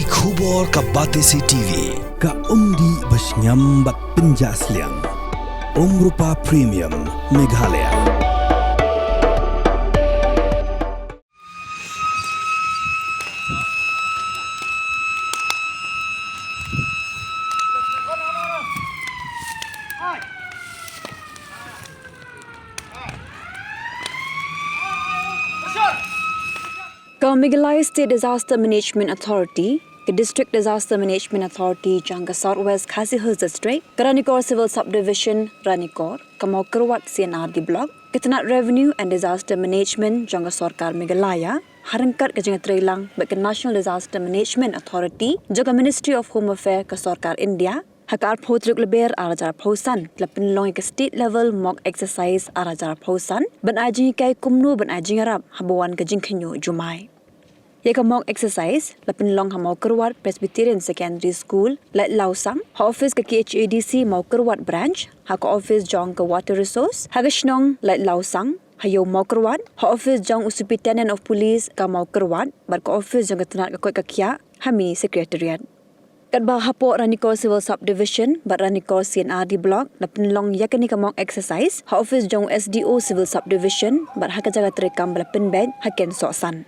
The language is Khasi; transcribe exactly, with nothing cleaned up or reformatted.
Khubor ka Batesi T V, ka umdih ba shngiam bad pynjah sliang. Umrupa Premium, Meghalaya. Ka Meghalaya State Disaster Management Authority, ka District Disaster Management Authority jong ka South West Khasi Hills District, ka Ranikor Civil Subdivision, Ranikor, ka Mawkyrwat C and R D Block, ka Tnad Revenue and Disaster Management jong ka Sorkar Meghalaya, ha ryngkat ka jingïatreilang bad ka National Disaster Management Authority jong ka Ministry of Home Affairs ka Sorkar India, ha ka arphew tarik Lber arhajar arphew san, la pynlong ïa ka State Level Mock Exercise arhajar arphew san, ban ai jinghikai kumno ban ai jingïarap haba wan ka jingkhynñiuh jumai. Ïa ka mock exercise la pynlong ha Mawkyrwat Presbyterian Secondary School, Laitlawsang, ha office ka K H A D C Mawkyrwat Branch, ha ka office jong ka Water Resource, ha ka shnong Laitlawsang, ha Ïew Mawkyrwat, ha office jong u Superintendent of Police ka Mawkyrwat, bad ka office jong ka Tnad ka Koit ka Khiah, ha Mini Secretariat. Katba hapoh Ranikor Civil Subdivision bad Ranikor C and R D Block la pynlong ïa kane ka mock exercise ha office jong u S D O Civil Subdivision bad ha ka jaka treikam ba la pynbeit ha Kynsohsan.